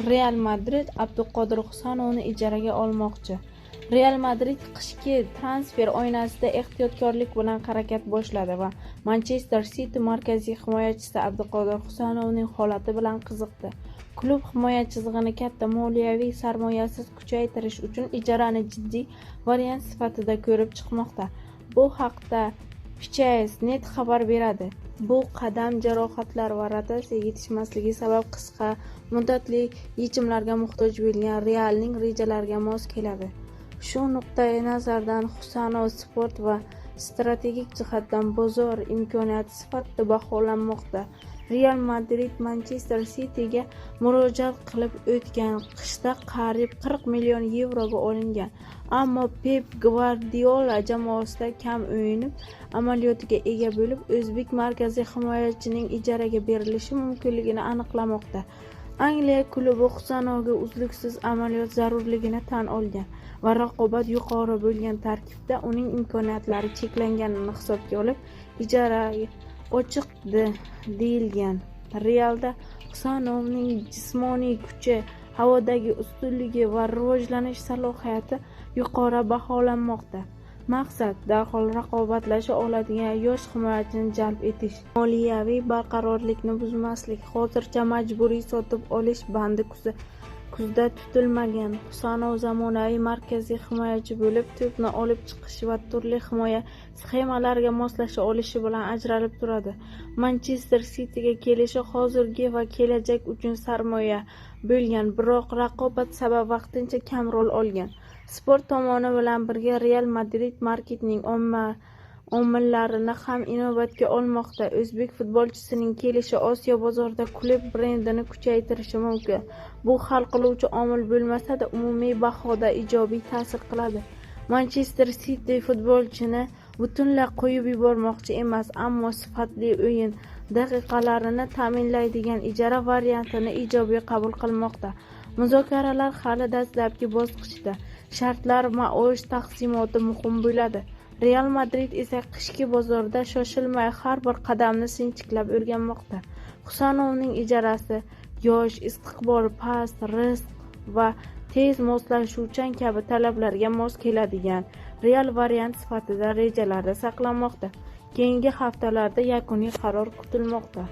Real Madrid Abduqodir Husanovni ijaraga olmoqchi. Real Madrid qishki transfer oynasida ehtiyotkorlik bilan harakat boshladi va Manchester City markaziy himoyachisi Abduqodir Husanovning holati bilan qiziqdi. Klub himoya chizig'ini katta moliyaviy sarmoyasiz kuchaytirish uchun ijarani jiddiy variant sifatida ko'rib chiqmoqda. Bu haqda Fichajes.net xabar beradi. Bu qadam jarohatlar va rotatsiya yetishmasligi sabab qisqa muddatli yechimlarga muhtoj bo'lgan Realning rejalariga mos keladi. Shu nuqtai nazardan Husanov sport va strategik jihatdan bozor imkoniyati sifatida baholanmoqda. Real Madrid Manchester Cityga murojaat qilib, o'tgan qishda qariyb 40 million yevroga olingan. Ammo Pep Gvardiola jamoasida kam o'yin amaliyotiga ega bo'lib, o'zbek markaziy himoyachining ijaraga berilishi mumkinligini aniqlamoqda. Angliya klubi Husanovga uzluksiz amaliyot zarurligini tan olgan va raqobat yuqori bo'lgan tarkibda uning imkoniyatlari cheklanganini hisobga olib, ijaraga ochiq deyilgan. Realda Husanovning jismoniy kuchi, havodagi ustunligi va rivojlanish salohiyati yuqori baholanmoqda. Maqsad darhol raqobatlasha oladigan yosh himoyachini jalb etish, moliyaviy barqarorlikni buzmaslik. Hozircha majburiy sotib olish bandi kuzda tutilmagan. Husanov zamonaviy markaziy himoyachi bo'lib, to'pni olib chiqish va turli himoya sxemalariga moslasha olishi bilan ajralib turadi. Manchester Cityga kelishi hozirgi va kelajak uchun sarmoya bo'lgan, biroq raqobat sabab vaqtincha kam rol olgan. Sport tomoni bilan birga Real Madrid marketing omillarini ham inobatga olmoqda. O'zbek futbolchisining kelishi Osiyo bozorida klub brendini kuchaytirishi mumkin. Bu hal qiluvchi omil bo'lmasa-da, umumiy bahoda ijobiy ta'sir qiladi. Manchester City futbolchini butunlay qo'yib yubormoqchi emas, ammo sifatli o'yin daqiqalarini ta'minlaydigan ijara variantini ijobiy qabul qilmoqda. Muzokaralar hali dastlabki bosqichda. Shartlar, maosh taqsimoti muhim bo'ladi. Real Madrid esa qishki bozorda shoshilmay har bir qadamni sinchiklab o'rganmoqda. Husanovning ijarasi yosh, istiqboli past, risk va tez moslashuvchan kabi talablarga mos keladigan real variant sifatida rejalarda saqlanmoqda. Keyingi haftalarda yakuniy qaror kutilmoqda.